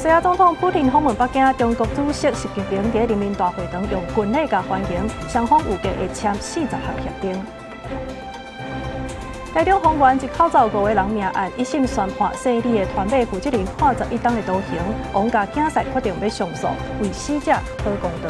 西亞總統普廷訪問北京，中國主席習近平佇人民大會堂用軍禮共歡迎，雙方預計會簽40項協定。台中豐原一口罩五个人命案，一審宣判姓李的團買負責人判11冬的徒刑，王家囝婿決定欲上訴，為死者討公道。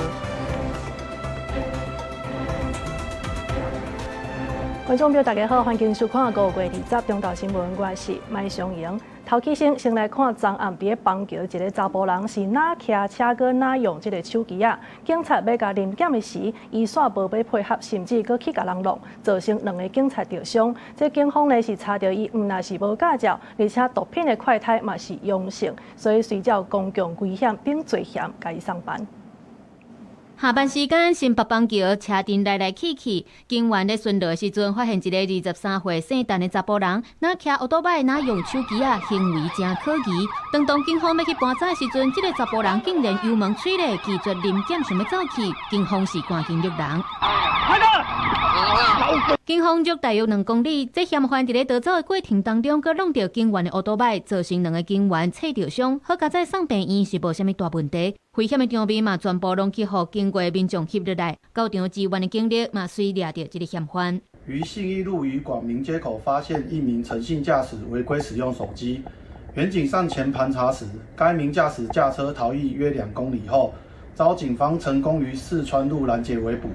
觀眾朋友大家好，歡迎收看5月20中晝新聞，我是麥尚瑩。頭起先，先來看昨暗佇咧邦橋一个查埔人是哪騎車閣哪用這个手機仔，警察欲共臨檢的時，伊煞無欲配合，甚至閣去共人挵，造成兩个警察著傷。這警方呢是查著伊毋但是無駕照，而且毒品的快篩嘛是陽性，所以隨照公共危險等罪嫌共伊送辦。下班時間，新北邦橋車陣來來去去，警員咧巡邏的時陣，發現一个23歲姓陳的查埔人，若騎歐多擺，若用手機仔，行為誠可疑。當警方欲去盤查的時陣，這个查埔人竟然油門催咧，拒絕臨檢，想欲走去，警方是趕緊捉人。警方捉大約2公里，這嫌犯佇咧逃走的過程當中，閣挵著警員的歐多擺，造成兩个警員切著傷。好佳哉送病院是無啥物大問題。危險的場面嘛，全部攏去予經過民眾翕落來，到場支援的警力嘛，隨掠著這个嫌犯。於信義路與廣明街口發現一名陳姓駕駛違規使用手機，員警上前盤查時，該名駕駛駕車逃逸約2公里後，遭警方成功於四川路攔截圍捕，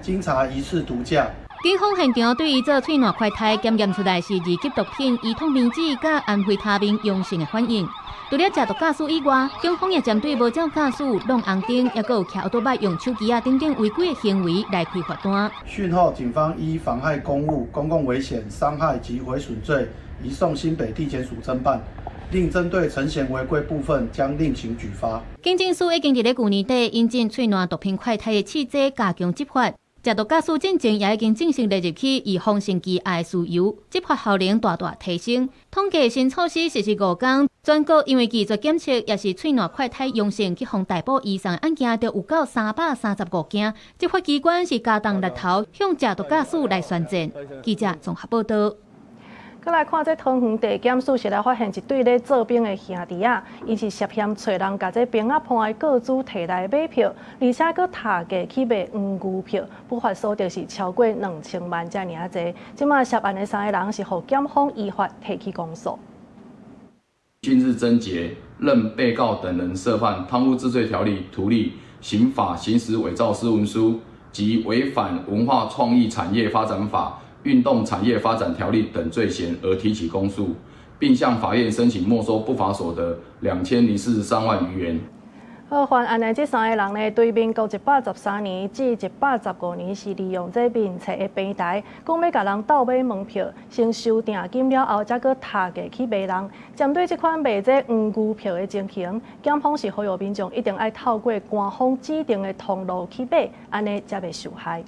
經查疑似毒駕。警方現場對伊做喙瀾快篩檢驗出來是二級毒品依托咪酯佮安非他命陽性的反應。除了食毒駕駛以外，警方也針對無照駕駛、挵紅燈，抑閣有騎歐多擺用手機仔等等違規的行為來開罰單。訊後，警方依妨害公務、公共危險、傷害及毀損罪，移送新北地檢署偵辦。另針對陳嫌違規部分，將另行舉發。警政署已經佇咧舊年底引進喙瀾毒品快篩的試劑，加強執法。食毒駕駛進前也已經正式列入去預防性危害事由，執法效能大大提升。統計新措施實施5天，全國因為拒絕檢測，抑是喙瀾快篩陽性去予逮捕移送的案件，就有夠335件。執法機關是加重力頭向食毒駕駛來宣戰。記者綜合報道。閣來看這桃園地檢署是來發現一對咧做兵的兄弟仔，𪜶是涉嫌揣人共這冰仔盤的個資提來買票，而且閣疊價去賣黃牛票，不法所得是超過2000萬遮爾濟。這馬涉案的三个人是予檢方依法提起公訴。近日偵結，認被告等人涉犯貪污治罪條例、圖利、刑法行使偽造私文書及違反文化創意產業發展法、運動產業發展條例等罪嫌而提起公訴，並向法院申請沒收不法所得2043萬餘元。好，犯案的這三个人呢，對民國113年至115年是利用這面冊的平台，講欲共人鬥買門票，先收訂金了後，才閣疊價去賣人。針對這款賣這黃牛票的情形，檢方是呼籲民眾一定愛透過官方指定的通路去買，按呢才袂受害。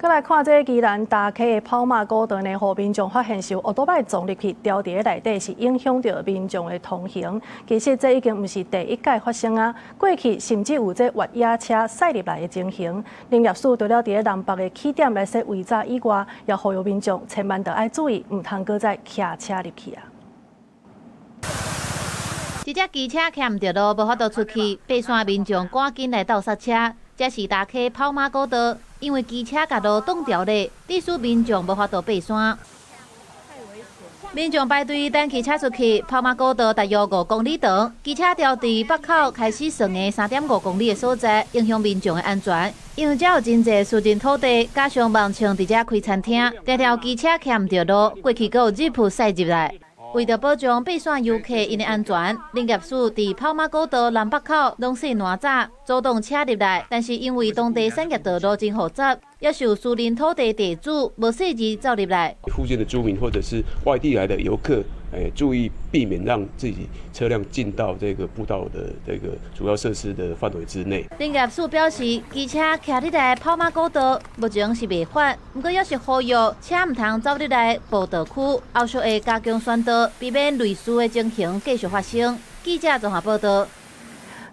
閣來看這宜蘭大溪的跑馬古道呢，予民眾發現是有歐多擺撞入去，牢佇咧內底，是影響著民眾的通行。其實這已經毋是第一擺發生啊，過去甚至有這越野車駛入來的情形。林業署除了佇咧南北的起點來設圍柵以外，也呼籲民眾千萬著愛注意，毋通閣再騎車入去啊。這隻機車徛毋著路，無法度出去，爬山民眾趕緊來鬥剎車。這是大溪跑馬古道，因為機車共路擋牢咧，致使民眾無法度爬山。民眾排隊等機車出去，跑馬古道大約5公里長，機車牢佇北口開始算的3.5公里的所在，影響民眾的安全。因為遮有真濟私人土地，加上網唱佇遮開餐廳，常常機車徛毋著路，過去閣有熱鋪駛入來。為著保障爬山遊客𪜶的安全，林業署佇跑馬古道南北口攏設欄柵，阻擋車入來。但是因為當地產業道路真複雜，也受私人土地地主無細膩走入來。附近的住民或者是外地來的遊客，注意避免讓自己車輛進到這個步道的這個主要設施的範圍之內。林業署表示，機車騎入來跑馬古道，目前是違法，毋過也是呼籲車毋通走入來步道區，後續會加強宣導，避免類似的情形繼續發生。記者綜合報道。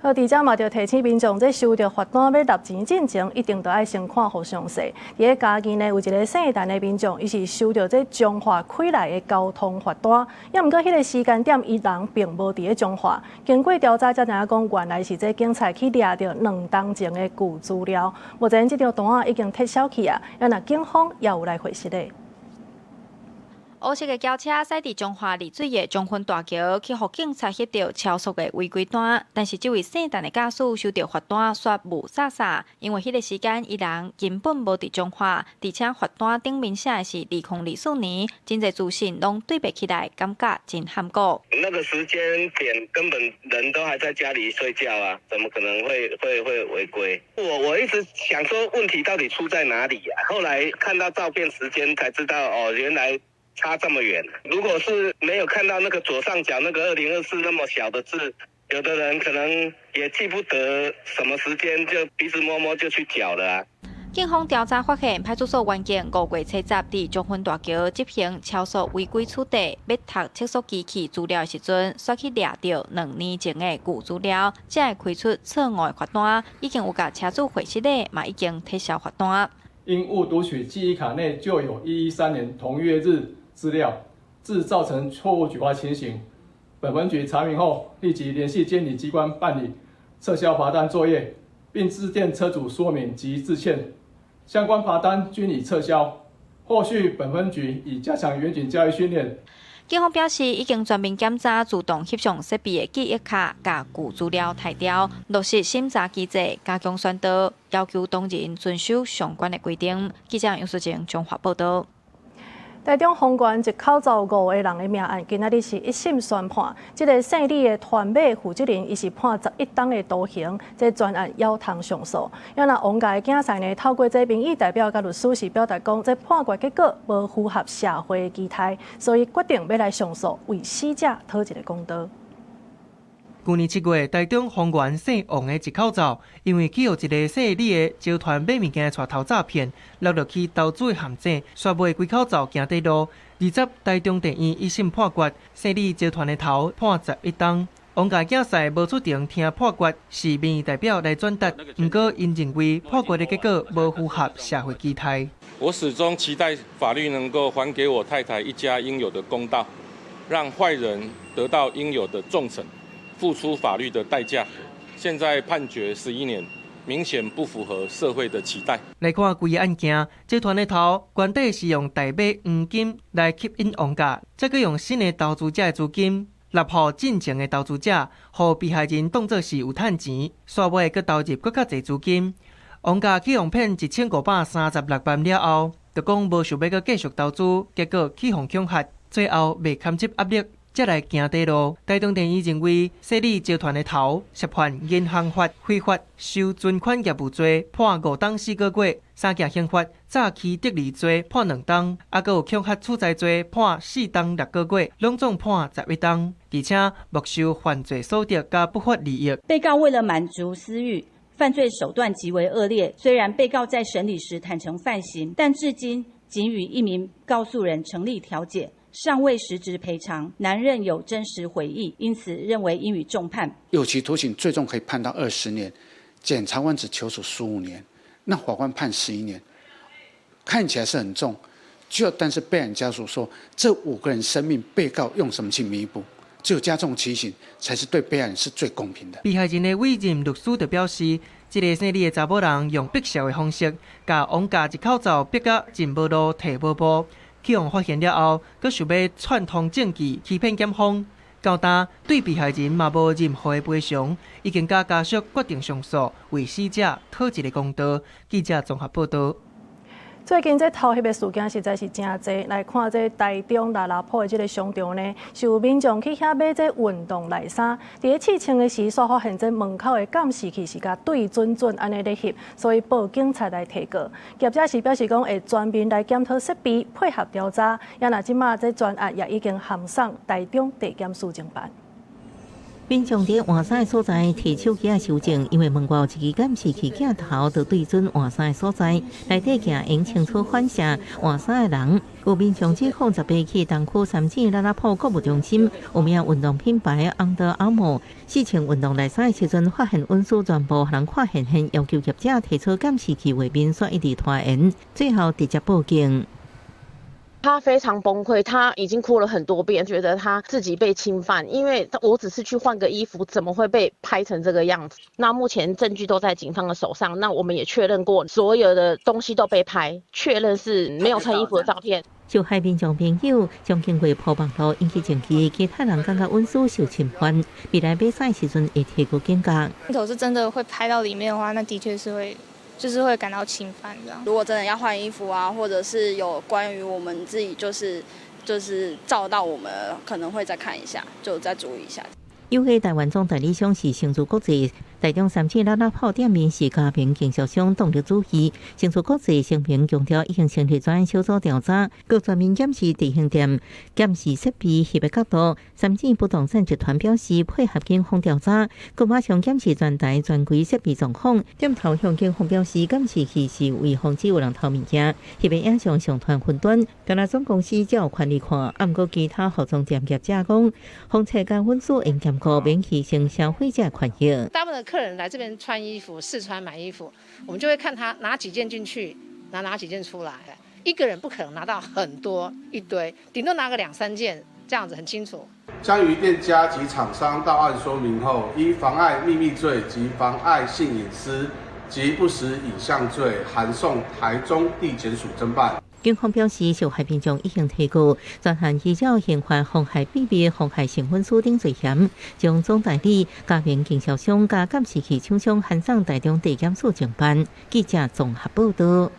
好，佇遮嘛著提醒民眾，這收著罰單欲納錢進前，一定著愛先看予詳細。佇咧嘉義呢，有一个姓陳的民眾，伊是收著這彰化開來的交通罰單，抑毋過彼个時間點，伊人並無佇咧彰化。經過調查才知影講，原來是這警察去掠著2冬前的舊資料。目前這張單仔已經撤銷去啊，抑若警方也有來回實咧。烏色的轎車駛佇彰化麗水的中分大橋，去予警察翕著超速的違規單。但是這位姓陳的駕駛收著罰單，煞霧煞煞，因為彼個時間伊人根本無佇彰化，而且罰單頂面寫的是2024年，真濟資訊攏對袂起來，感覺真譀古。那個時間點根本人都還在家裡睡覺啊，怎麼可能會違規？我一直想說問題到底出在哪裡啊？後來看到照片時間才知道，哦，原來差這麼遠。如果是沒有看到那個左上角那個2024那麼小的字，有的人可能也記不得什麼時間，就鼻子摸摸就去繳了啊。警方調查發現，派出所員警5月70佇中分大橋執行超速違規取締，欲讀測速機器資料的時陣，煞去掠著2年前的舊資料，才會開出錯誤的罰單。已經有共車主回實咧，嘛已經撤銷罰單。因誤讀取記憶卡內就有113年同月日資料，致造成錯誤舉發情形。本分局查明後，立即聯繫監理機關辦理撤銷罰單作業，並致電車主說明及致歉。相關罰單均已撤銷。後續本分局已加強員警教育訓練。警方表示，已經全面檢查自動翕相設備的記憶卡，共舊資料剔掉，落實審查機制，加強宣導，要求當事人遵守相關的規定。記者楊淑靜彰化報導。台中豐原一口罩五个人的命案，今仔日是一審宣判。這个姓李的團買負責人，伊是判11冬的徒刑，這全案猶通上訴。抑若王家的囝婿呢，透過這民意代表佮律師是表達講，這判決結果無符合社會的期待，所以決定欲來上訴，為死者討一个公道。舊年7月，台中豐原姓王的一口罩，因為去予一个姓李的集團買物件𤆬頭詐騙，落入去投資陷阱，煞賣規口罩行短路。20台中地院一審判決，姓李集團的頭判11冬。王家囝婿無出庭聽判決，是民意代表來轉達，毋過𪜶認為判決的結果無符合社會期待。我始終期待法律能夠還給我太太一家應有的公道，讓壞人得到應有的重懲，付出法律的代價。現在判決11年，明顯不符合社會的期待。來看規个案件，集團的頭原底是用代買黃金來吸引王家，再閣用新的投資者的資金納予進前的投資者，予被害人當作是有趁錢，煞尾閣投入閣較濟資金。王家去予騙1536萬了後，就講無想欲閣繼續投資，結果去予恐嚇，最後袂堪接壓力，才來行短路。台中地院認為，姓李集團的頭涉犯銀行法非法收存款業務罪，判5冬4個月；三件刑法詐欺得利罪判2冬，抑閣有恐嚇取財罪判4冬6個月，攏總判11冬，而且沒收犯罪所得佮不法利益。被告為了滿足私欲，犯罪手段極為惡劣。雖然被告在審理時坦承犯行，但至今僅與一名告訴人成立調解，尚未實質賠償，難認有真實悔意，因此認為應予重判。有期徒刑最重可以判到20年，檢察官只求處15年，那法官判十一年，看起來是很重，就但是被害人家屬說，這五個人生命，被告用什麼去彌補？只有加重其刑，才是對被害人是最公平的。被害人的委任律師就表示，這个姓李的查某人用逼數的方式，共王家一口罩逼甲進無路退無步。去予發現了後，閣想欲串通證據欺騙檢方，到今對被害人嘛無任何的賠償，已經佮家屬決定上訴，為死者討一个公道。記者綜合報導。最近這偷翕的事件實在是誠濟，來看這台中拉拉埔的這个商場呢，是有民眾去遐買這運動內衫，佇咧試穿的時，煞發現這門口的監視器是共對準準按呢咧翕，所以報警察來提告。業者是表示講會全面來檢討設備，配合調查。抑若這馬這全案也已經函送台中地檢署偵辦。民眾佇換衫的所在提手機仔收證，因為門外有一支監視器鏡頭，就對準換衫的所在，內底鏡會清楚反射換衫的人。有民眾指控18去東區三井拉拉鋪購物中心，有名運動品牌 Under Armour 試穿運動內衫的時陣，發現隱私全部予人看現現，要求業者提出監視器畫面，煞一直拖延，最後直接報警。他非常崩潰，他已經哭了很多遍，覺得他自己被侵犯，因為我只是去換個衣服，怎麼會被拍成這個樣子？那目前證據都在警方的手上，那我們也確認過，所有的東西都被拍，確認是沒有穿衣服的照片。受害民眾朋友將經過鋪網路引起證據，其他人感覺隱私受侵犯，未來買衫時陣會提高警覺。鏡頭是真的會拍到裡面的話，那的確是會。就是會感到侵犯這樣。如果真的要換衣服啊，或者是有關於我們自己，就是照到我們，可能會再看一下，就再注意一下。有個台灣總代理商是成都國際，台中三井拉拉鋪店面是家庭經銷商動力主義。成都國際聲明強調，已經成立專案小組調查，閣全面檢視直營店監視設備翕的角度。三井不動產集團表示配合警方調查，閣馬上檢視全台專櫃設備狀況。店頭向警方表示，監視器是為防止有人偷物件，翕的影像上傳雲端。敢若總公司才有權利看，毋過其他服裝店業者講，封測佮隱私應兼顧，免犧牲消費者權益。大部分的客人來這邊穿衣服、試穿買衣服，我們就會看他拿幾件進去，拿哪幾件出來。一個人不可能拿到很多一堆，頂多拿個兩三件，這樣子很清楚。將於店家及廠商到案說明後，依妨礙秘密罪及妨礙性隱私及不實影像罪，函送台中地檢署偵辦。警方表示，受害民眾已經提告，專案依照刑法妨害秘密、妨害性隱私等罪嫌，將總代理、家庭經銷商佮監視器廠商函送台中地檢署偵辦。記者綜合報道。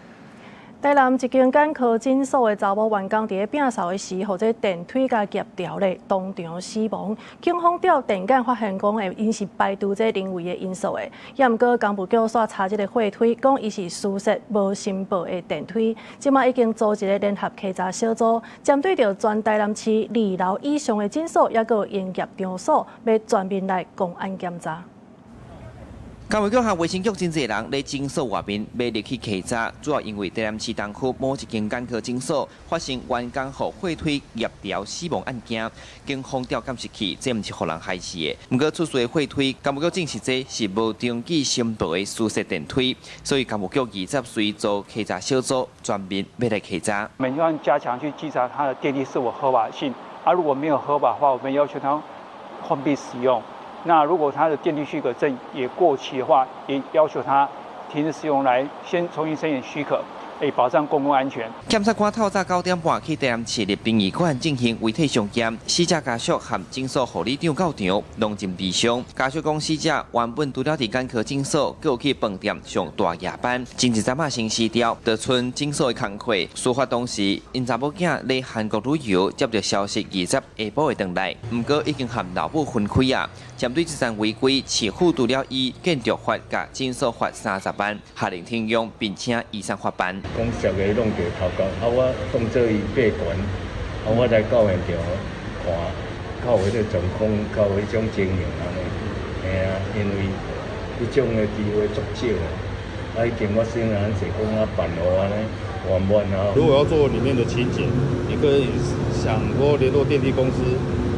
台南一間眼科診所的查某員工佇咧摒掃的時，予這電梯共夾著咧，當場死亡。警方調電檢發現講，𪜶是排除這人為的因素的。也毋過工部局煞查這个貨推，講伊是私設無申報的電梯。這馬已經組一个聯合稽查小組，針對著全台南市二樓以上的診所，抑閣有營業場所，欲全面來公安檢查。工部局和衛生局真濟人咧診所外面欲入去稽查，主要因為台南市東區某一間眼科診所發生員工予貨推夾著死亡案件，警方調監視器，這毋是予人害死的。毋過出事的貨推，工部局證實這是無登記申報的私設電梯，所以工部局20隨組稽查小組全面欲來稽查。我們要加強去稽查它的電梯是否合法性，啊，如果沒有合法的話，我們要求它關閉使用。那如果他的電梯許可證也過期的話，也要求他停止使用，來先重新申請許可，保障公共安全。檢察官透早9點半去台南市立殯儀館進行遺體相驗，死者家屬和診所護理長到場，攏真悲傷。家屬講，死者原本除了佇眼科診所，閣有去飯店上大夜班，前一陣仔先辭掉，就賰診所的工課。事發當時，𪜶查某囝咧韓國旅遊，接著消息20下晡會轉來，毋過已經和老母分開啊。針對這項違規，市府除了依建築法佮診所罰30萬，下令停用，並請醫生罰辦。講十个攏著頭殼，啊，我當做伊爬懸，啊，我來到現場看，較有彼个狀況，較有彼種情形按呢，嘿啊，因為彼種的機會足少的，啊，已經發生啊，這講啊辦予按呢圓滿啊。如果要做裡面的清潔，你可以想說聯絡電梯公司，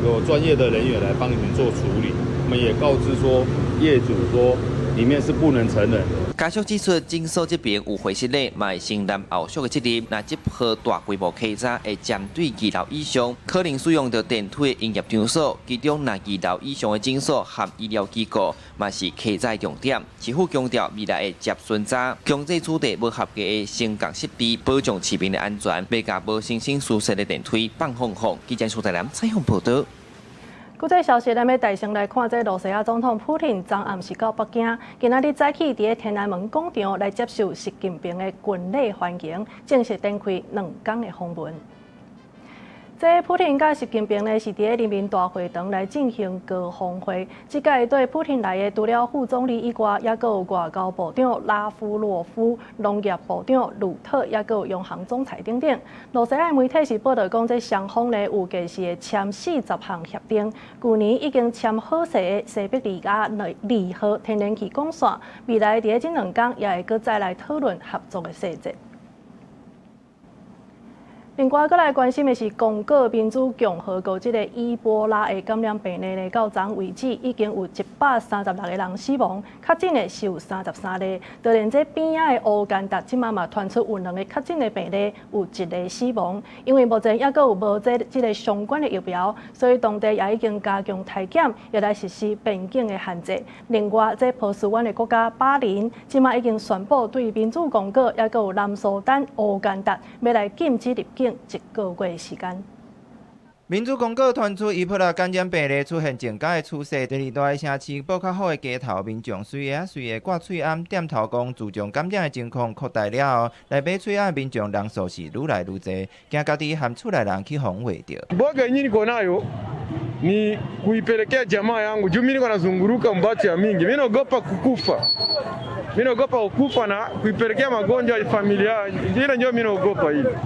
有專業的人員來幫你們做處理。我們也告知說，業主說裡面是不能成人的。家屬指出，診所這邊有會失禮，嘛會承擔後續的責任。若這波大規模稽查會針對二樓以上可能使用著電梯的營業場所，其中若二樓以上的診所和醫療機構，嘛是稽查重點。市府強調未來會接巡查，強制取締無合格的升降設備，保障市民的安全。欲共無申請私設的電梯放風風。記者蘇台南採訪報導。國際消息，咱欲帶先來看，這羅西亞總統普廷昨暗時到北京，今仔日早起佇咧天安門廣場來接受習近平的軍禮歡迎，正式展開2工的訪問。這普廷佮習近平呢，是佇咧人民大會堂來進行高峰會。這屆對普廷來的，除了副總理以外，猶閣有外交部長拉夫洛夫、農業部長魯特，猶閣有央行總裁等等。露西亞媒體是報道講，這雙方呢有計是會簽40項協定。舊年已經簽好勢的西伯利亞二號天然氣管線，未來佇咧這兩工也會閣再來討論合作的細節。另外，閣來關心的是，剛果民主共和國這个伊波拉的感染病例呢，到昨為止已經有136個人死亡，確診的是有33例。就連這邊仔的烏干達，這馬嘛傳出有兩个確診的病例，有一个死亡。因為目前猶閣有無這个相關的疫苗，所以當地也已經加強篩檢，也來實施邊境的限制。另外，這波斯灣的國家巴林，這馬已經宣布對民主剛果，猶閣有南蘇丹、烏干達，欲來禁止入境一個月時間。民主剛果傳出伊波拉感染病例出現增加的趨勢，第二大城市布卡武的街頭民眾隨个隨个掛喙罨，點頭講自從感染的情況擴大了後，來買喙罨的民眾人數是愈來愈濟，驚家己和厝內人去予傳著。 Boga yenye niko nayo ni kuipelekea jamaa yangu juu mimi niko nazunguruka mbati ya mingi, mimi naogopa kukufa, mimi naogopa kukufa na kuipelekea magonjwa ya familia, ile ndio mimi naogopa ile.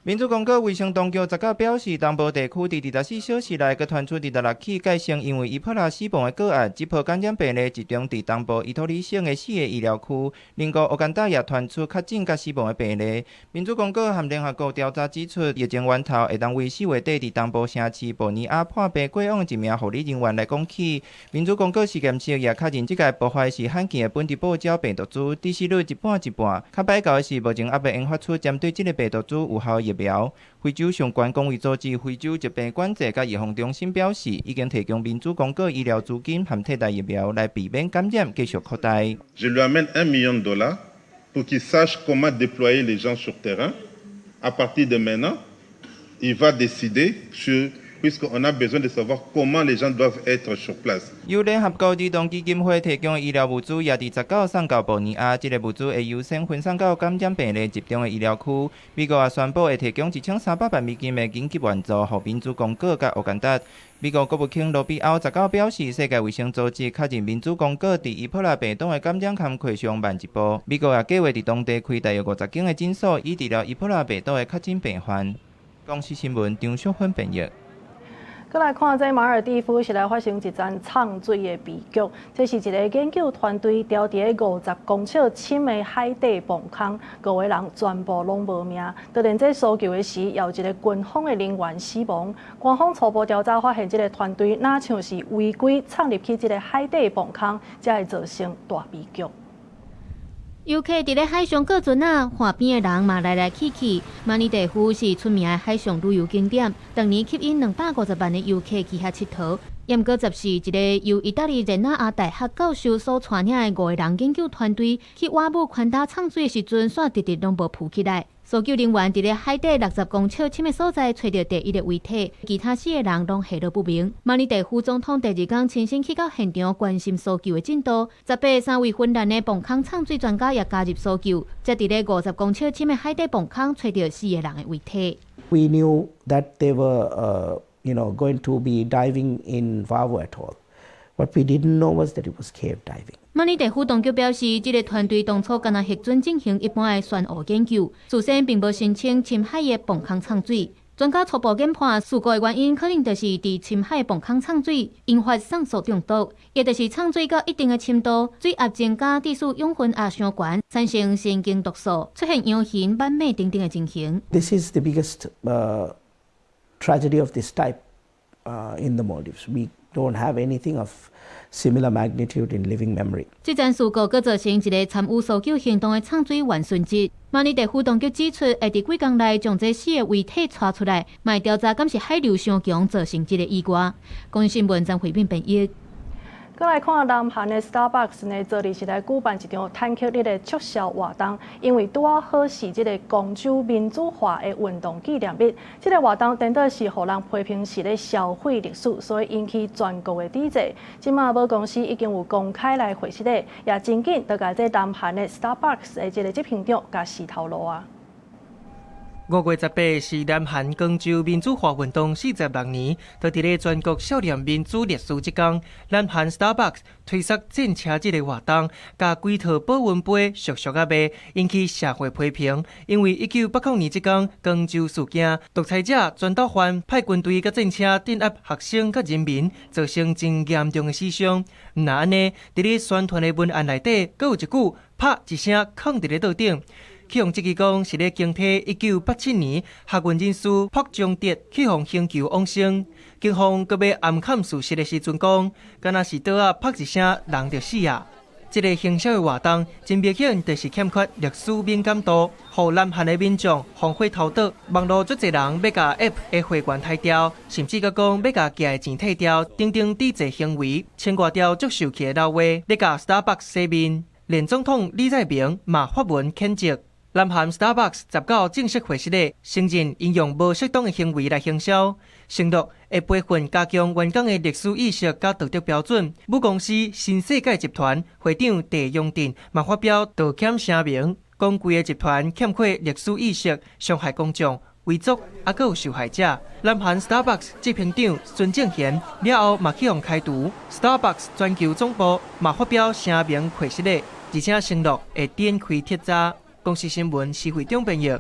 民主剛果衛生當局19表示，東部地區佇24小時內閣傳出26起蓋成因為伊波拉死亡的個案，這波感染病例集中佇東部伊托里省的四个醫療區。鄰國烏干達也傳出確診佮死亡的病例。民主剛果和聯合國調查指出，疫情源頭會當為4月底佇東部城市布尼亞破病過往的一名護理人員來講起。民主剛果實驗室也確認這個爆發是罕見的本地堡鳥病毒株，致死率一半一半。較歹厚的是，目前猶未研發出針對這个病毒株有效疫苗。非洲相關公衛組織非洲疾病管制佮預防中心表示，已經提供民主剛果醫療資金和替代疫苗來避免感染繼續擴大。 Je lui amène 1 million de dollars pour qu'il sache comment déployer les gens sur terrain. À partir de maintenant, il va décider sur puisqu'on a besoin de savoir comment les gens doivent être sur place. 由聯合國兒童基金會提供的醫療物資也佇19送到布尼亞，這个物資會優先分送到感染病例集中的醫療區。美國也宣布會提供1300萬美金的緊急援助，予民主剛果佮烏干達。美國國務卿羅比歐19表示，世界衛生組織確認民主剛果佇伊波拉病毒的感染工課上慢一步。美國也計劃佇當地開大約50間的診所，以治療伊波拉病毒的確診病患。公視新聞張淑芬編譯。閣來看，這馬爾地夫是來發生一樁藏水的悲劇。這是一个研究團隊牢佇咧50公尺深的海底磅空，五个人全部攏無命。就連這搜救的時，也有一个軍方的人員死亡。官方初步調查發現，這个團隊若像是違規闖入去這个海底磅空，才會造成大悲劇。遊客佇咧海上過船仔，岸邊的人嘛來來去去。馬爾地夫是出名的海上旅遊景點，逐年吸引250萬的遊客去遐𨑨迌。毋過10是一个由意大利熱那亞大學教授所帶領的五个人研究團隊去挖母寬膽藏水的時陣，煞直直攏無浮起來。搜救人員佇咧海底60公尺深的所在揣著第一个遺體，其他四个人攏下落不明。馬爾地夫總統第二工親身去到現場關心搜救的進度。18三位芬蘭的磅空藏水專家也加入搜救，才佇咧50公尺深的海底磅空揣著四个人的遺體。 We knew that they were going to be diving in Vaavu Atoll. What we didn't know was that it was cave diving. 馬爾地夫當局表示，這个團隊當初敢若核准進行一般的懸湖研究，事先並無申請深海的磅空藏水。專家初步研判，事故的原因可能就是佇深海磅空藏水引發酸素中毒，也就是藏水到一定的深度，水壓增加，致使氧分壓傷懸，產生神經毒素，出現羊眩、眼盲等等的情形。 This is the biggest tragedy of this type in the Maldives. We don't have anything of similar magnitude in living memory. 這樁事故閣造成一个參與搜救行動的藏水員殉職。馬爾地夫當局指出，會佇幾工內將這四个遺體帶出來，嘛會調查敢是海流傷強造成這个意外。公視新聞張惠敏編譯。閣來看南韓的 Starbucks 呢，昨日是來舉辦一場坦克日的促銷活動，因為拄仔好是這个光州民主化的運動紀念日。這个活動顛倒是予人批評是咧銷毀歷史，所以引起全國的抵制。這馬母公司已經有公開來回釋咧，也真緊就共這南韓的 Starbucks 的這个執行長共辭頭路啊。5月18是南韓光州民主化運動46年，就佇咧全國少年民主歷史這工，南韓 Starbucks 推出戰車日的活動，共規套保溫杯俗俗仔賣，引起社會批評。因為1980年這工光州事件，獨裁者全斗煥派軍隊佮戰車鎮壓學生佮人民，造成真嚴重的死傷。毋但按呢，佇咧宣傳的文案內底，閣有一句啪一聲囥佇咧桌頂。去予質疑講是咧驚提1987年學運人士朴鐘哲去予刑求往生，警方閣欲暗崁事實的時陣講，敢若是桌仔啪一聲人就死啊！這个行銷的活動真明顯就是欠缺歷史敏感度，予南韓的民眾烽火投倒，網路足濟人欲共 App 的會員刣掉，甚至閣講欲共寄的錢退掉，等等抵制行為，穿越掉足受氣的老話，咧共 Starbucks 洗面，連總統李在明嘛發文譴責。南韓 Starbucks 19正式會失禮，承認𪜶用無適當的行為來行銷，承諾會培訓加強員工的歷史意識佮道德標準。母公司新世界集團會長鄭雍鎮嘛發表道歉聲明，講規个集團欠缺歷史意識，傷害公眾、遺族，猶閣有受害者。南韓 Starbucks 執行長孫正賢了後嘛去予開除，Starbucks 全球總部嘛發表聲明解釋，而且承諾會展開徹查。公視新聞施會長編譯。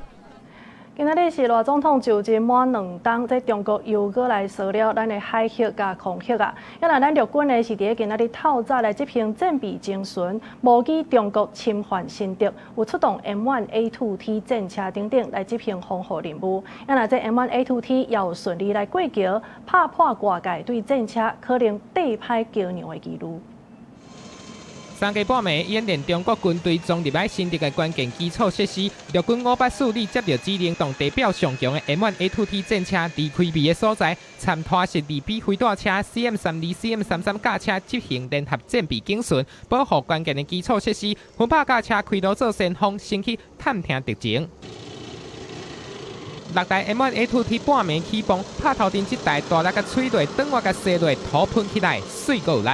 今仔日是賴總統就任滿2冬，這中國又閣來騷擾咱的海域佮空域啊！啊若咱陸軍呢是佇咧今仔日透早來執行戰備偵巡，模擬中國侵犯新竹，有出動 M1A2T 戰車等等來執行防護任務。啊若這 M1A2T 也有順利來過橋，拍破外界對戰車可能硩歹橋梁的疑慮。三更半暝演練中國軍隊裝入來新竹的關鍵基礎設施，陸軍584旅接到指令，動地表上強的 M1A2T 戰車離開避的所在，參拖式2B 飛彈車、CM32、CM33軋車執行聯合戰備警巡，保護關鍵的基礎設施。分拍軋車開路做先鋒，先去探聽敵情。六台 M1A2T 半暝起爆，拍頭頂這台大力共吹落，轉我共洗落，土噴起來，媠閣有力。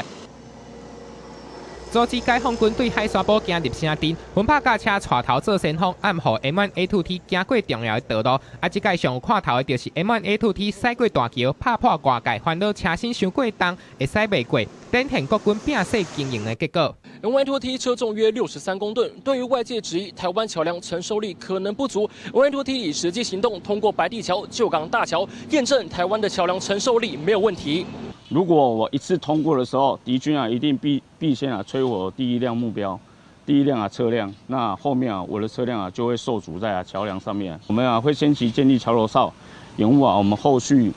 阻止解放軍對海沙堡行入城鎮，分拍軋車帶頭做先鋒，掩護 M1A2T 行過重要的道路。啊，這擺上有看頭的就是 M1A2T 駛過大橋，拍破外界煩惱車身傷過重，會駛袂過，展現國軍拼勢經營的結果。 M1A2T 車重約63公噸，對於外界質疑台灣橋梁承受力可能不足，M1A2T 以實際行動通過白帝橋、舊港大橋，驗證台灣的橋梁承受力沒有問題。如果我一次通過的時候，敵軍啊一定必先啊摧毀第一輛目標，第一輛啊車輛，那後面啊我的車輛啊就會受阻在啊橋梁上面。我們啊會先期建立橋頭哨，掩護啊我們後續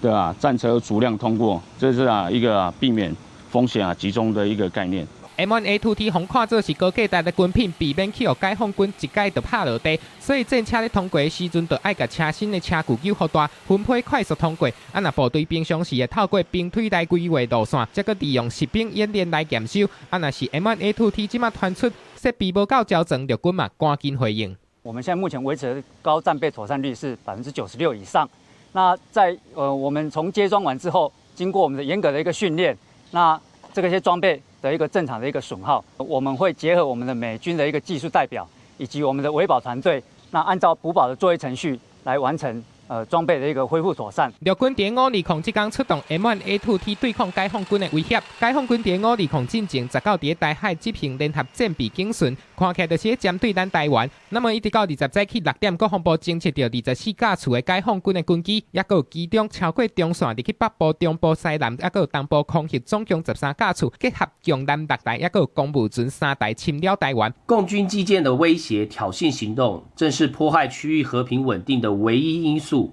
的啊戰車逐輛通過，這是啊一個啊避免風險啊集中的一個概念。 M1A2T 予看做是高價值的軍品，避免去予解放軍一改就拍落地，所以戰車咧通過的時陣，就愛共車身的車距扭予大，分批快速通過。啊，若部隊平常時會透過兵推來規劃路線，才閣利用實兵演練來驗收。啊，若是 M1A2T 這馬傳出設備無夠周全，陸軍嘛趕緊回應。我們現在目前維持的高戰備妥善率是96%以上。那在我們從接裝完之後，經過我們的嚴格的一個訓練，那這個些裝備的一個正常的一個損耗，我們會結合我們的美軍的一個技術代表以及我們的維保團隊，那按照補保的作業程序來完成裝備的一個恢復妥善。陸軍佇520這工出動 M1A2T 對抗解放軍的威脅。解放軍佇520進前19佇台海執行聯合戰備警巡，看起來就是針對咱台灣。那麼一直到20早起6點，國防部偵測著24架次的解放軍的軍機，抑閣有其中超過中線入去北部、中部、西南，抑閣有東部空域，總共13架次，結合共艦六台，抑閣有公務船三台侵擾台灣。共軍機艦的威脅挑釁行動，正是破壞區域和平穩定的唯一因素。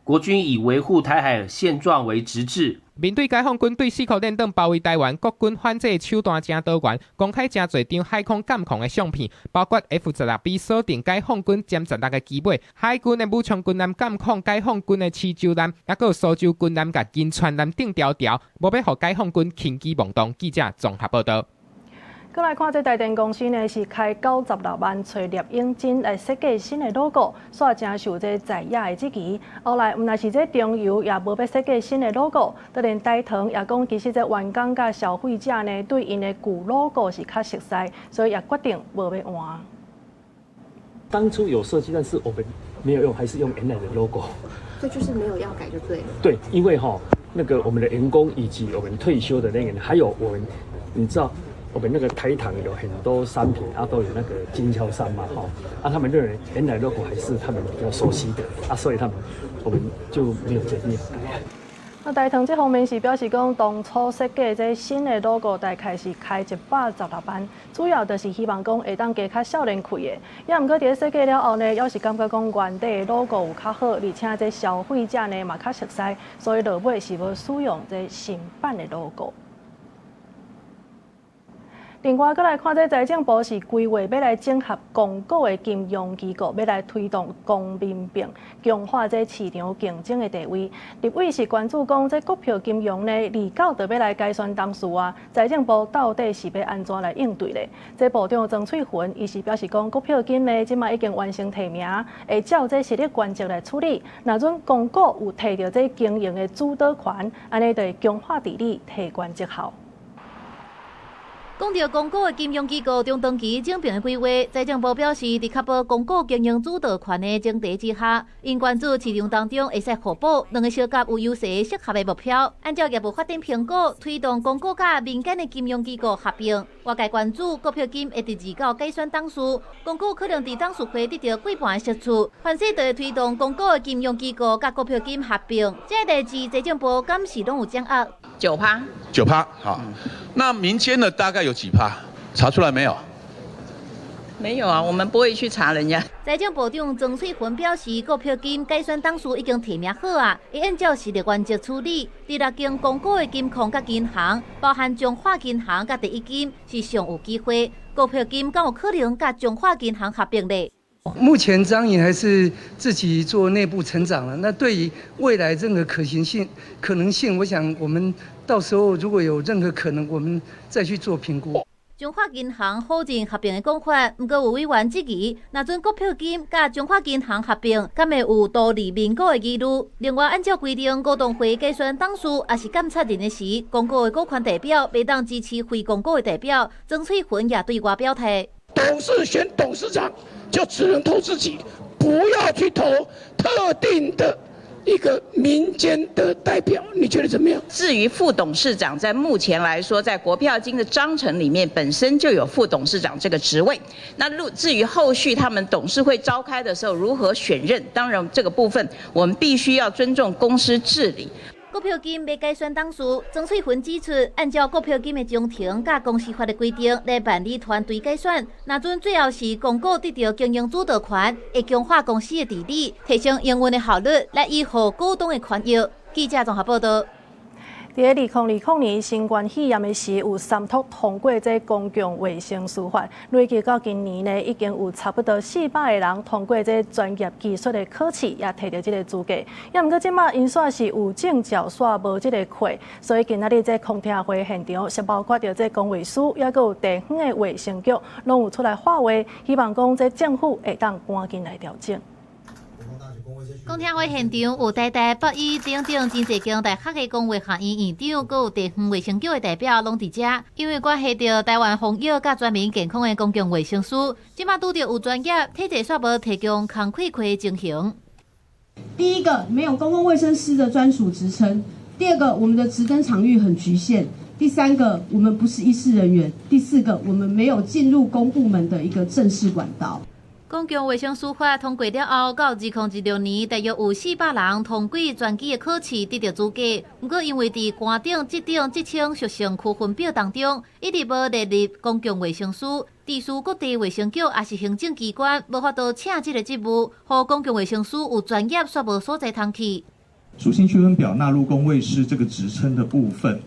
國軍以維護台海現狀為職志。面對解放軍對四箍練彈包圍台灣，國軍反制手段誠多元，公開誠濟張海空監控的相片，包括 F-16B 鎖定解放軍殲十六的機尾，海軍的武昌軍艦監控解放軍的池州艦，抑閣有蘇州軍艦佮金川艦釘牢牢，無欲予解放軍輕舉妄動。記者綜合報道。閣來看，這台電公司呢是開96萬揣聶永真來設計新的 logo，煞誠受這在野的質疑。後來毋但是這中油也無欲設計新的 logo，就連台糖也講，其實這員工佮消費者呢對𪜶的舊 logo 是較熟似，所以也決定無欲換。當初有設計，但是我們沒有用，還是用原來的 logo。這就是沒有要改就對了。對，因為哈，那個我們的員工以及我們退休的人員，還有我們，你知道，我們那個台糖有很多商品啊，都有那個經銷商嘛，哈，啊，他們認為原來 logo 還是他們比較熟悉的啊，所以他們我們就沒有決定要改。啊，台糖這方面是表示講，當初設計這新的 logo 大概是開116萬，主要就是希望講會當加較少年氣的。也毋過佇咧設計了後呢，猶是感覺講原底的 logo 有較好，而且這消費者呢嘛較熟悉，所以落尾是無使用這新版的 logo。另外，閣來看這財政部是規劃欲來整合公股的金融機構，欲來推動公民併，強化這市場競爭的地位。立委是關注講，這股票金融呢，29就欲來改選董事啊，財政部到底是欲按怎來應對咧？這部長曾翠雲伊是表示講，股票金呢，這馬已經完成提名，會照這實力原則來處理。若準公股有提著這經營的主導權，按呢就會強化治理，提懸績效。講著公股的金融機構中長期整併的規劃，財政部表示，佇確保公股經營主導權的前提之下，𪜶關注市場當中會使互補兩个相佮有優勢適合的目標，按照業務發展評估，推動公股佮民間的金融機構合併。外界關注股票金會佇29改選董事，公股可能佇董事會得著過半的席次，凡勢就會推動公股的金融機構佮股票金合併。這個代誌財政部敢是攏有掌握？ 9趴， 9趴，好。那民間的大概有幾趴？查出來沒有？沒有啊，我們不會去查人家。財政部長曾翠雲表示，股票金改選董事已經提名好啊，會按照實力原則處理。佇六間公股的金控佮銀行，包含中華銀行佮第一金，是上有機會。股票金敢有可能佮中華銀行合併咧？目前彰銀還是自己做內部成長了。那對於未來任何可行性、可能性，我想我們到時候如果有任何可能，我們再去做評估。中華銀行否認合併的講法，毋過有委員質疑，若準股票金佮中華銀行合併，敢會有圖利民股的疑慮？另外，按照規定，股東會改選董事抑是監察人的時，公股的股權代表袂當支持非公股的代表。曾翠雲也對外表態：董事選董事長，就只能投自己，不要去投特定的一個民間的代表，你覺得怎麼樣？至於副董事長，在目前來說，在國票金的章程裡面本身就有副董事長這個職位。那至於後續他們董事會召開的時候如何選任，當然這個部分我們必須要尊重公司治理。股票金欲改選董事，曾翠雲指出，按照股票金的章程佮公司法的規定來辦理團隊改選。若準最後是公股得著經營主導權，會強化公司的治理，提升營運的效率，來維護股東的權益。記者綜合報導。佇咧2020年新冠肺炎的時，有三讀通過這公共衛生師法，累計到今年呢，已經有差不多400個人通過這專業技術的考試，也提著這个資格。也毋過這馬𪜶煞是有證照，煞無這个課，所以今仔日這公聽會現場，是包括著這公衛師，抑閣有地方的衛生局，攏有出來發話，希望講這政府會當趕緊來調整。公聽會現場有台大、北醫等等真濟間大學的公衛學院院長，閣有地方衛生局的代表攏佇遮。因為關係著台灣防疫佮全民健康的公共衛生師，這馬拄著有專業體制煞無提供工課課的情形。第一個，沒有公共衛生師的專屬職稱；第二個，我們的執登場域很局限；第三個，我們不是醫事人員；第四個，我們沒有進入公部門的一個正式管道。公共衛生師法通過了後，到2016年，大約有400人通過專技的考試，得著資格。毋過，因為佇官等、職等、職稱屬性區分表當中，一直無列入公共衛生師，致使各地衛生局抑是行政機關無法度請這个職務，予公共衛生師有專業煞無所在通去。屬性區分表納入公衛師這個職稱的部分，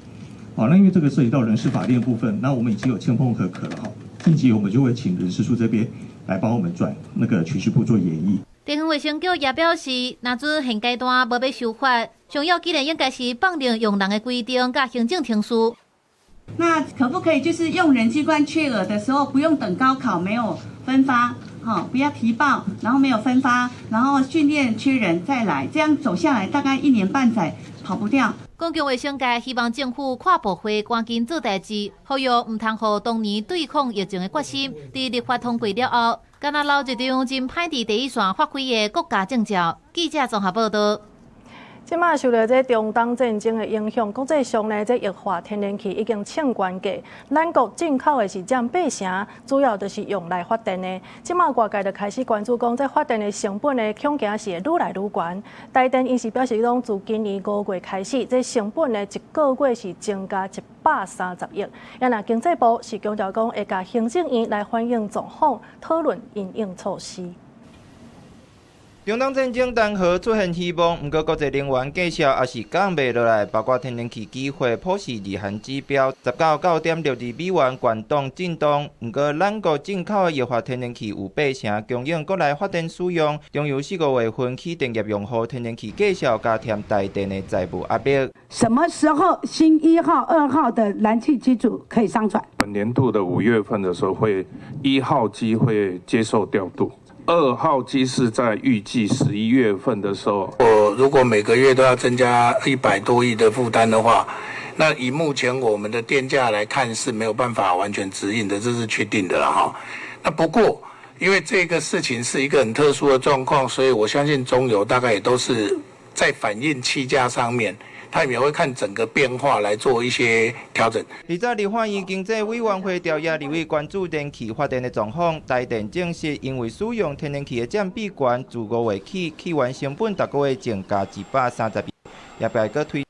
好，那因為這個涉及到人事法令的部分，那我們已經有簽碰核可了哈，近期我們就會請人事處這邊來幫我們轉那個銓敘部做研議。地方衛生局也表示，若準現階段無欲修法，上要緊的應該是放任用人的規定佮行政程序。那可不可以就是用人機關缺額的時候，不用等高考沒有分發，哈，不要提報，然後沒有分發，然後訓練缺人再來，這樣走下來大概一年半載跑不掉。公共衛生界希望政府跨部會趕緊做代誌，呼籲毋通予當年對抗疫情的決心，佇立法通過了後，敢若留一張真歹佇第一線發揮的國家證照。記者綜合報道。這馬受著這中東戰爭的影響，國際上呢，這液化天然氣已經衝懸價。咱國進口的是佔八成，主要就是用來發電的。這馬外界就開始關注講，這發電的成本呢，恐驚是會愈來愈懸。台電伊是表示講，自今年5月開始，這成本呢一個月是增加130億。啊若經濟部是強調講，會共行政院來反映狀況，討論因應措施。中東戰爭談和出現希望，毋過國際能源價數也是降袂落來，包括天然氣期貨破四二項指標19.62美元，懸檔震盪。毋過咱國進口的液化天然氣有八成供應國內發電使用，中油4、5月份起電業用戶天然氣價數加添台電的財務壓力。什麼時候新一號、二號的燃氣機組可以商轉？本年度的5月份的時候，會1號機會接受調度。2號機是在預計11月份的時候。我如果每個月都要增加100多億的負擔的話，那以目前我們的電價來看是沒有辦法完全支應的，這是確定的了哈。那不過因為這個事情是一個很特殊的狀況，所以我相信中油大概也都是在反映氣價上面，他也會看整個變化來做一些調整。而在立法院經濟委員會調查立委關注電氣發電的狀況，台電證實因為使用天然氣的佔比懸，自5月起，氣源成本逐個月增加130億。業界閣推，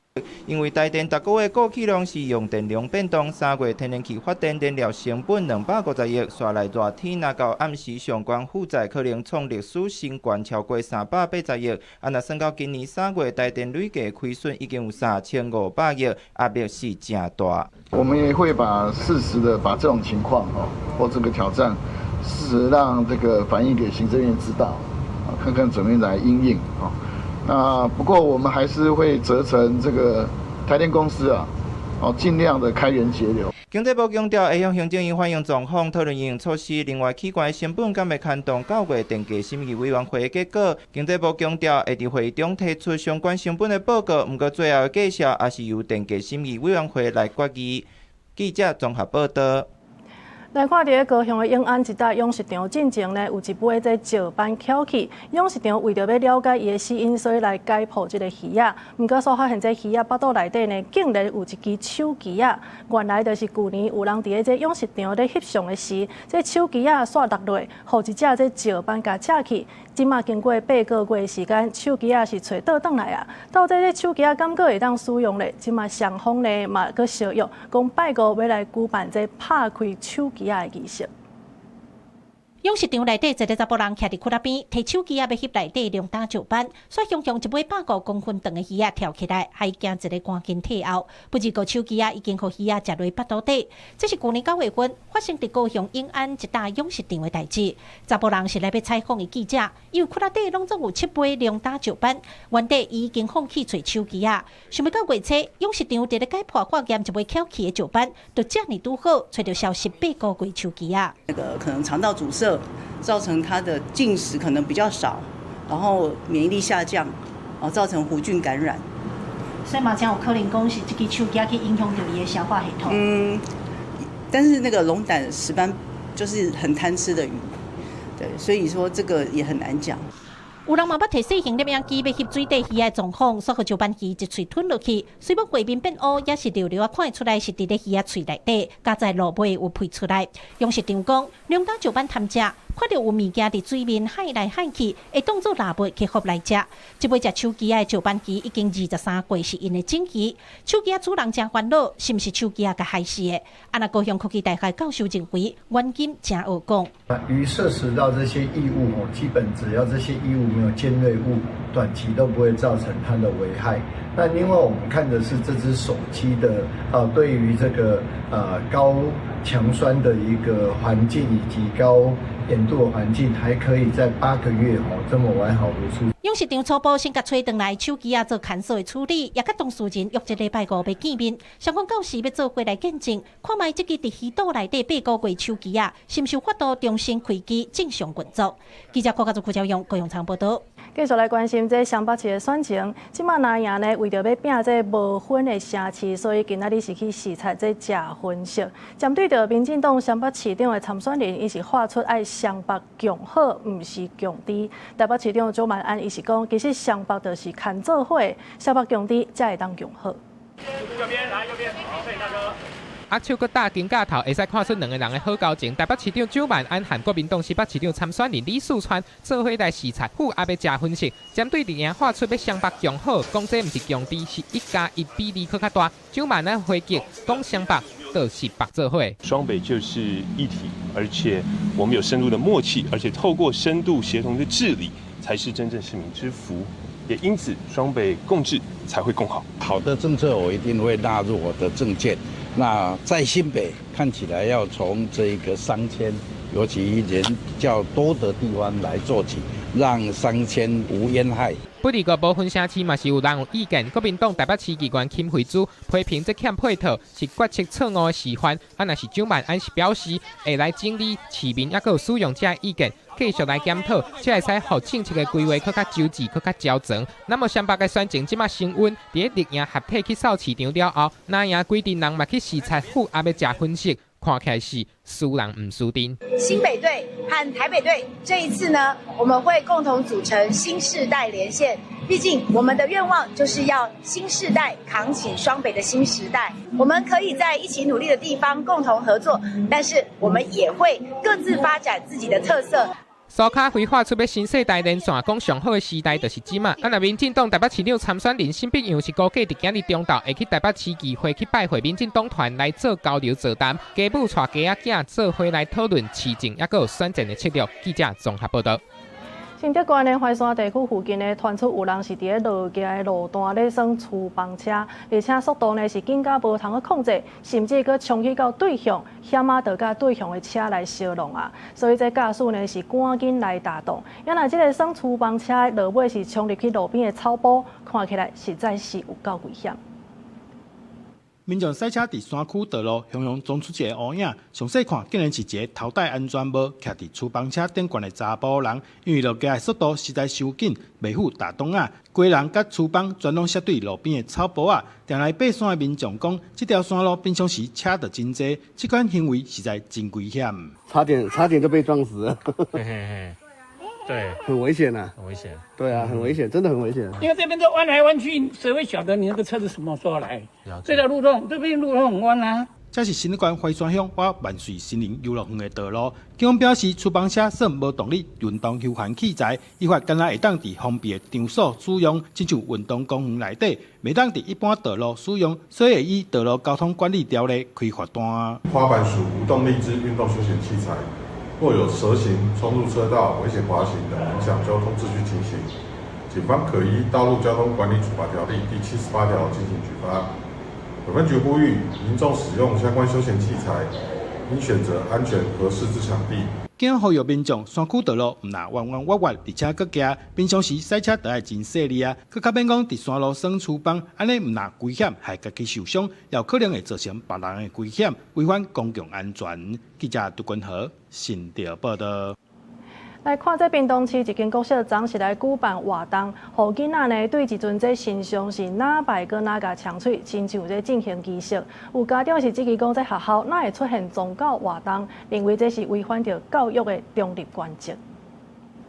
因為台電逐個月購氣量是用電量變動，3月天然氣發電燃料成本250億，煞來熱天若到暗時上懸負載可能創歷史新高超過380億。啊，若算到今年3月，台電累計虧損已經有3500億，壓力是誠大。我們也會把適時的把這種情況哦，或這個挑戰，適時讓這個反映給行政院知道，啊，看看怎麼樣來因應啊。那不過我們還是會責成這個台電公司啊，哦，盡量的開源節流。經濟部強調，會向行政院反映狀況，討論因應措施。另外，氣懸成本敢會牽動9月電價審議委員會的結果。經濟部強調，會佇會議中提出相關成本的報告，毋過最後的價數也是由電價審議委員會來決議。記者綜合報道。來看佇咧高雄的永安一帶養殖場進前呢，有一尾這石斑蹺去。養殖場為著欲了解伊的死因，所以來解剖這个魚仔。毋過煞發現這魚仔腹肚內底呢，竟然有一支手機仔。原來就是舊年有人佇咧這養殖場咧翕相的時，這手機仔煞落落，予一隻這石斑共食去。這馬經過8個月的時間，手機仔是揣倒轉來啊。到底這手機仔敢閣會當使用咧？這馬雙方呢嘛閣相約，講拜五欲來舉辦這拍開手機仔的儀式。養殖場內底一个查埔人徛佇窟仔邊，提手機仔欲翕內底龍膽石斑，煞雄雄一尾105公分長的魚仔跳起來，予伊驚一个趕緊退後。不過個手機仔已經予魚仔食落腹肚底。這是舊年9月份發生佇高雄永安一帶養殖場的代誌。查埔人是來欲採訪的記者，因為窟仔底攏總有七尾龍膽石斑，原底伊已經放棄揣手機仔。想欲到月初，養殖場佇咧解剖化驗一尾蹺去的石斑，就遮爾拄好揣著消失8個月手機仔。那個可能腸道阻塞，造成他的進食可能比較少，然後免疫力下降，哦，造成弧菌感染。所以嘛，真有可能講是這支手機去影響著伊的消化系統。嗯，但是那個龍膽石斑就是很貪吃的魚，對，所以說這個也很難講。有人嘛捌提細型攝影機欲翕水底魚仔狀況，煞予石斑魚一喙吞落去，雖罔畫面變烏，也是著著仔看會出來是佇咧魚仔喙內底，佳哉落尾有噴出來。養殖場講，龍膽石斑貪食，看著有物件佇水面海來海去，會當做獵物去予來食。這尾食手機仔的石斑魚已經23歲，是𪜶的種魚。手機仔主人誠煩惱，是毋是手機仔共害死的？啊，若高雄科技大學教授認為，原因誠學講。魚攝食到這些異物哦，基本只要這些異物沒有尖銳物，短期都不會造成它的危害。那另外我們看的是這隻手機的啊，對於這個高強酸的一個環境以及高鹽度的環境還可以在8個月吼這麼完好如初。養殖場初步先共揣轉來手機仔做牽索的處理，也佮當事人約這禮拜五欲見面，雙方到時欲做伙來見證，看覓這支佇魚肚內底八個月手機仔，是毋是有法度重新開機正常運作？記者郭家祖、郭昭勇、高永昌報導。繼續來關心這雙北市的選情，這馬藍營呢為著欲拚這無分的城市，所以今仔日是去視察這食薰色。針對著民進黨雙北市長的參選人，伊是喊出愛雙北共好，毋是共治。台北市長蔣萬安伊是講，其實雙北就是牽做伙，雙北共治才會當共好。右邊來，右邊，好，攝影大哥。握手閣搭肩胛頭，會使看出兩个人的好交情。台北市長蔣萬安和國民黨新北市長參選人李四川做伙來視察府阿欲食薰色，針對綠營喊出欲雙北共好，講這毋是共治，是1加1比2閣較大。蔣萬安回擊講雙北就是縛做伙，雙北就是一體，而且我們有深度的默契，而且透過深度協同的治理，才是真正市民之福。也因此，雙北共治才會更好。好的政策，我一定會納入我的政見。那在新北看起來要從這個商圈，尤其人較多的地方來做起，讓商圈無煙害。不過無分城市嘛是有人有意見，國民黨台北市議員金惠珠批評這欠配套是決策錯誤的示範。啊，若是蔣萬安是表示會來整理市民抑閣有使用者的意見，繼續來檢討，才會使予政策的規劃閣較周至、閣較周全。那麼雙北的選情這馬升溫，佇咧綠營合體去掃市場了後，藍營規陣人嘛去視察府阿欲食薰色，看起來是輸人毋輸陣。新北隊和台北隊這一次呢，我們會共同組成新世代連線。畢竟我們的願望就是要新世代扛起雙北的新時代。我們可以在一起努力的地方共同合作，但是我們也會各自發展自己的特色。蘇卡輝喊出欲新世代連線，講上好的時代就是這馬。啊，若民進黨台北市長參選人沈碧陽是估計佇今日中晝會去台北市議會去拜會民進黨團來做交流座談，家母帶家仔囝做伙來討論市政，抑閣有選戰的策略。記者綜合報導。新竹縣的淮山地區附近呢，傳出有人是佇咧路徛的路段咧耍趨枋車，而且速度呢是緊甲無通去控制，甚至閣衝去到對向，險仔著佮對向的車來相挵啊！所以這駕駛呢是趕緊來打擋。啊若這个耍趨枋車的落尾是衝入去路邊的草埔，看起來實在是有夠危險。民眾駛車佇山區道路，雄雄撞出一个烏影，詳細看，竟然是一个頭戴安全帽、徛佇趨枋車頂懸的查埔人。因為落街的速度實在傷緊，袂赴踏擋仔，規人佮趨枋全攏摔對路邊的草埔仔。定來爬山的民眾講，這條山路平常時車就真濟，這款行為實在真危險。差點差點就被撞死了。嘿嘿嘿，對，很危險啊，很危險。對啊，很危險，真的很危險。因為這邊都彎來彎去，誰會曉得你那個車子什麼時候來？這條路段，這邊路都很彎啊。這是新竹縣淮山鄉往萬穗森林遊樂園的道路。警方表示，趨枋車算無動力運動休閒器材，依法敢若會當佇封閉的場所使用，親像運動公園內底，袂當佇一般道路使用，所以會依道路交通管理條例開罰單。滑板屬無動力之運動休閒器材，若有蛇行、衝入車道、危險滑行等影響交通秩序情形，警方可依《道路交通管理處罰條例》第78條進行舉發。本分局呼籲民眾使用相關休閒器材，應選擇安全合適之場地。警呼籲民眾，山區道路毋若彎彎彎彎，而且閣行，平常時駛車著愛真細膩啊！閣較免講佇山路耍趨枋，按呢毋若危險，害家己受傷，也有可能會造成別人的危險，違反公共安全。記者杜君和新竹報導。來看這屏東市一間國小昨是來舉辦活動，予囡仔呢對一尊這神像是哪拜閣哪共沖水，親像這進行儀式。有家長是質疑講，這學校哪會出現宗教活動，認為這是違反著教育的中立原則。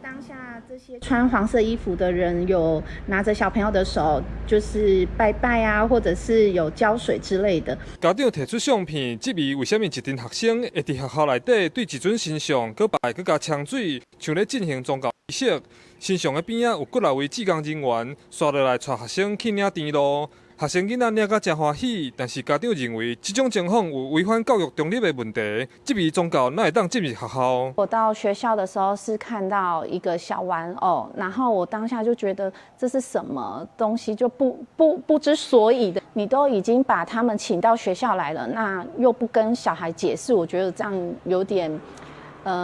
當下這些穿黃色衣服的人有拿着小朋友的手，就是拜拜啊，或者是有澆水之類的。家長提出相片，質疑為啥物一陣學生會佇學校內底對一尊神像閣拜閣共沖水，像咧進行宗教儀式。神像的邊仔有幾若位志工人員，紲落來帶學生去領甜露。學生囡仔領甲誠歡喜，但是家長認為這種情況有違反教育中立的問題，質疑宗教哪會當進入學校。我到學校的時候是看到一個小玩偶，然後我當下就覺得這是什麼東西，就不知所以的。你都已經把他們請到學校來了，那又不跟小孩解釋，我覺得這樣有點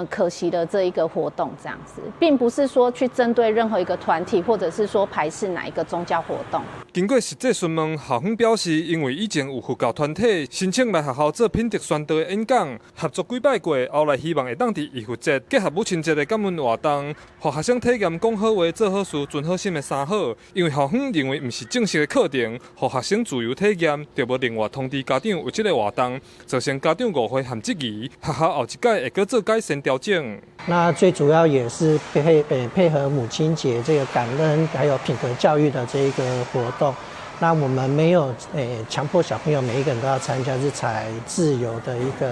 可惜的這一個活動，這樣子，並不是說去針對任何一個團體，或者是說排斥哪一個宗教活動。經過實際詢問，校方表示，因為以前有佛教團體申請來學校做品德宣導的演講，合作幾擺過，後來希望會當佇浴佛節結合母親節的感恩活動，予學生體驗講好話、做好事、存好心的三好。因為校方認為毋是正式的課程，予學生自由體驗，就無另外通知家長有這個活動，造成家長誤會和質疑。學校後一屆會閣做改善調整。那最主要也是配合母親節這個感恩，還有品格教育的這個活動。那我們沒有強迫小朋友每一個人都要參加，是採自由的一個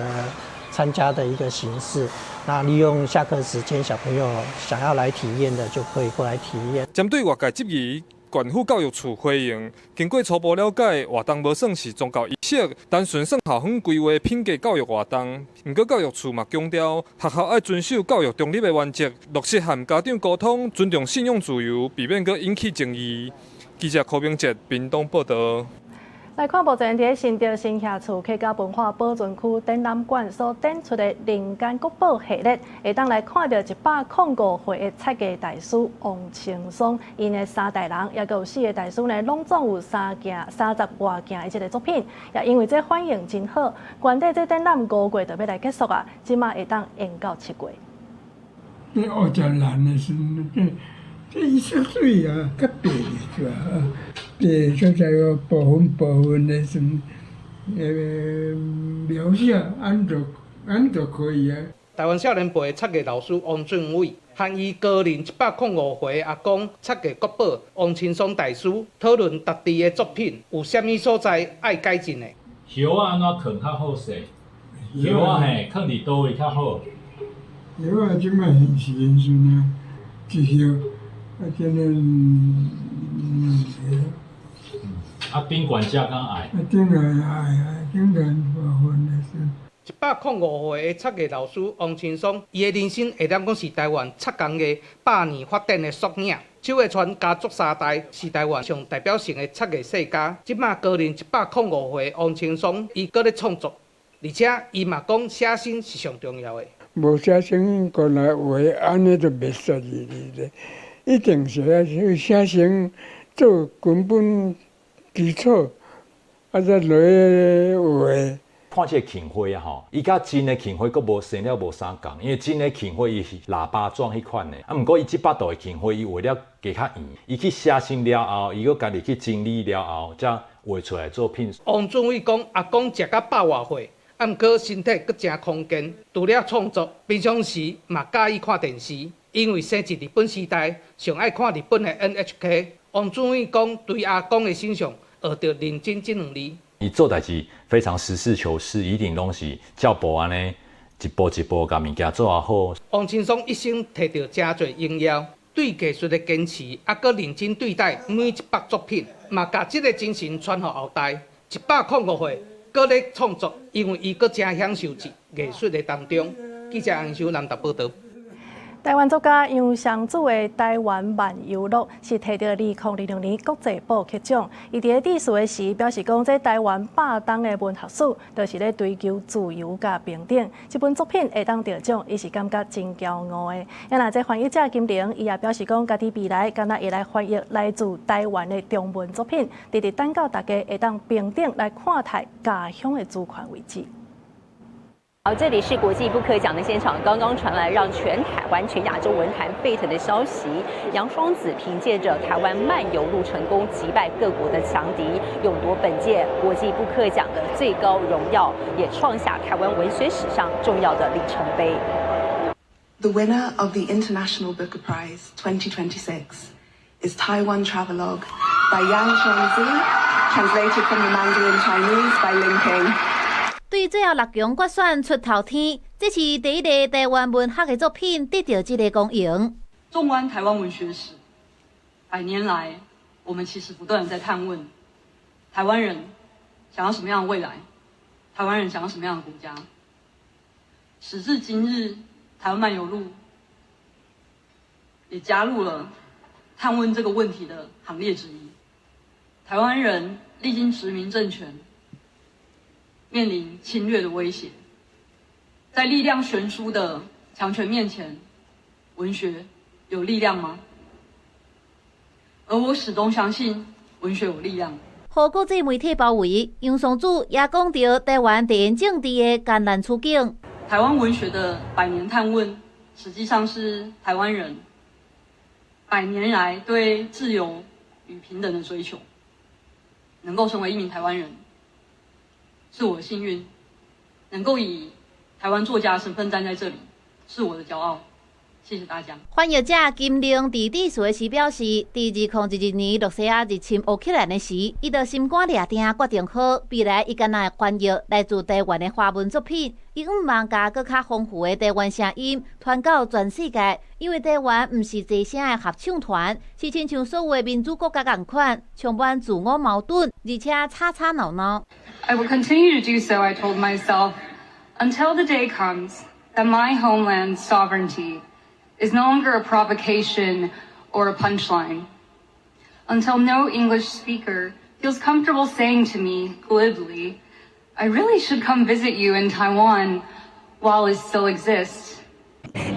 參加的一個形式。那利用下課時間，小朋友想要來體驗的就可以過來體驗。針對外界質疑，縣府教育處回應，經過初步了解，活動無算是宗教儀式，單純算校方規劃品格教育活動。毋過教育處嘛強調，學校愛遵守教育中立的原則，落實和家長溝通，尊重信仰自由，避免閣引起爭議。記者柯明哲屏東報道。來看目前佇新竹新協厝客家文化保存區展覽館所展出的人間國寶系列，會當來看著105歲的漆藝大師王青松，𪜶的三代人，抑閣有四个大師呢，攏總有三件30外件的這个作品，也因為這反應真好，原底這展覽5月就欲來結束啊，這馬會當延到7月。你學真難的時陣，這伊色水啊，較白是吧？白所在個部分部分的什描寫，按就可以啊。台灣少年輩的漆藝老師王俊偉，和伊高齡105歲阿公漆藝國寶王青松大師討論家己的作品有啥物所在愛改進的。葉仔按怎囥較好勢？葉仔嘿，囥佇佗位較好？葉仔這擺是現時啊，一葉啊，這個啊，頂懸遮敢愛？啊，頂懸愛啊，頂懸部分的是。105歲的漆藝老師王青松，伊的人生會當講是台灣漆工藝百年發展的縮影。邱會川家族三代是台灣上代表性的漆藝世家。這馬高齡105歲王青松，伊閣咧創作，而且伊嘛講寫生是上重要的。無寫生過來畫，按呢就袂說哩咧。一定是愛寫生做根本基礎，啊再落去畫。看這个杏花啊吼，伊佮真的杏花閣無生了無相仝，因為真的杏花伊是喇叭狀彼款的，啊，毋過伊這幅圖的杏花伊畫了加較圓，伊去寫生了後，伊閣家己去整理了後，才畫出來作品。王俊偉講，阿公食甲百外歲，啊，毋過身體閣誠康健，除了創作，平常時嘛佮意看電視，因為生佇日本時代，上愛看日本的 NHK。王俊偉講，對阿公的身上學著認真這兩字。伊做代誌非常實事求是，一定攏是照步按呢，一步一步共物件做啊好。王青松一生摕著誠濟榮耀，對藝術的堅持，啊，閣認真對待每一幅作品，嘛共這个精神傳予後代。105歲，閣咧創作，因為伊閣誠享受佇藝術的當中。記者楊修南台報導。台灣作家楊雙子的《台灣漫遊錄》是摕著2026年國際布克獎。伊佇咧致辭的時表示講，這台灣百冬的文學史，就是咧追求自由佮平等。這本作品會當得獎，伊是感覺真驕傲的。啊，若這翻譯者金玲，伊也表示講，家己未來敢若會來翻譯來自台灣的中文作品，直直等到大家會當平等來看待家鄉的主權為止。好，這裡是國際布克獎的現場，剛剛傳來讓全台灣、全亞洲文壇沸騰的消息。楊雙子憑借著《台灣漫遊錄》成功擊敗各國的強敵，勇奪本屆國際布克獎的最高榮耀，也創下台灣文學史上重要的里程碑。 The winner of the International Booker Prize 2026 is Taiwan Travelogue by Yang Shuangzi, translated from the Mandarin Chinese by Lin Ping. 對最後六強決選出頭天，這是第一个台灣文學的作品得著這个光榮。縱觀台灣文學史，百年來，我們其實不斷地在探問：台灣人想要什麼樣的未來？台灣人想要什麼樣的國家？時至今日，台灣漫遊錄也加入了探問這個問題的行列之一。台灣人歷經殖民政權，面臨侵略的威脅，在力量懸殊的强权面前，文学有力量嗎？而我始終相信文學有力量。予國際媒體包圍，楊雙子也講著臺灣地緣政治的艱難處境。臺灣文學的百年探問，實際上是臺灣人百年來對自由與平等的追求。能夠成為一名臺灣人，是我的幸運；能夠以臺灣作家身份站在這裡，是我的驕傲。謝謝大家。翻譯者金玲佇致辭時表示，佇2022年羅西亞入侵烏克蘭的時，伊就心肝掠定決定好，未來伊干焦會翻譯來自臺灣的華文作品，伊向望共閣較豐富的臺灣聲音傳到全世界。因為臺灣毋是齊聲的合唱團，是親像所有的民主國家仝款，充滿自我矛盾，而且吵吵鬧鬧。 I will continue to do so, I told myself, until the day comes that my homeland's sovereignty is no longer a provocation or a punchline. Until no English speaker feels comfortable saying to me glibly, I really should come visit you in Taiwan while it still exists.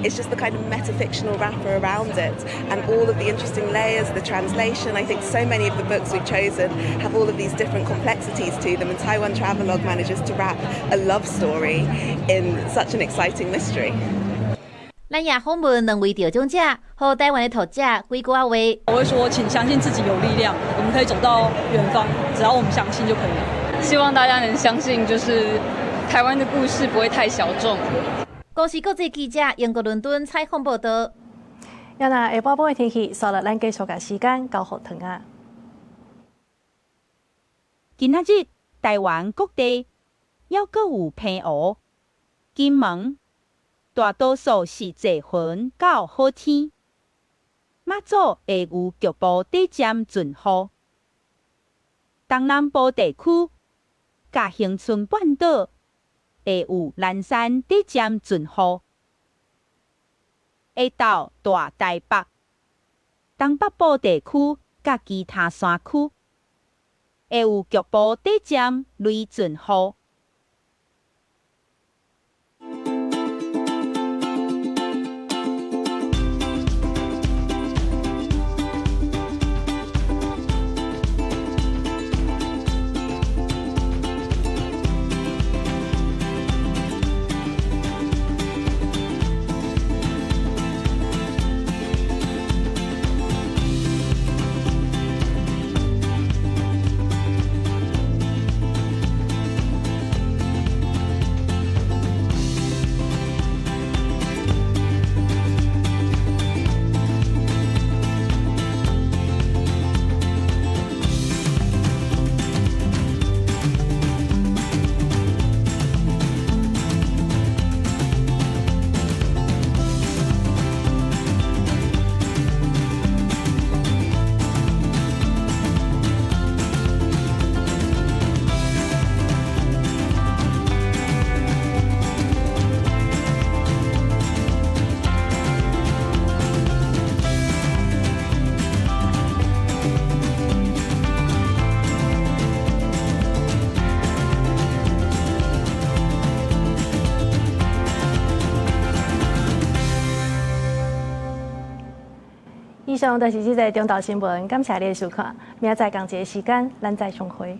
It's just the kind of metafictional wrapper around it and all of the interesting layers, the translation. I think so many of the books we've chosen have all of these different complexities to them, and Taiwan Travelogue manages to wrap a love story in such an exciting mystery. 咱也訪問兩位得獎者，予臺灣的讀者幾句仔話。我會說，請相信自己有力量，我們可以走到遠方，只要我們相信就可以了。希望大家能相信，就是台灣的故事不會太小眾。公視國際記者英國倫敦採訪報導。啊若下晡晡的天氣，煞落咱繼續共時間交予唐仔。今仔日臺灣各地猶閣有澎湖、金門。大多數是濟雲到好天，馬祖會有局部短暫陣雨。東南部地區佮恆春半島會有零散短暫陣雨。下晝大台北、東北部地區佮其他山區會有局部短暫雷陣雨。以上就是這節中晝新聞，感謝你的收看。明仔載仝一个時間，咱再相會。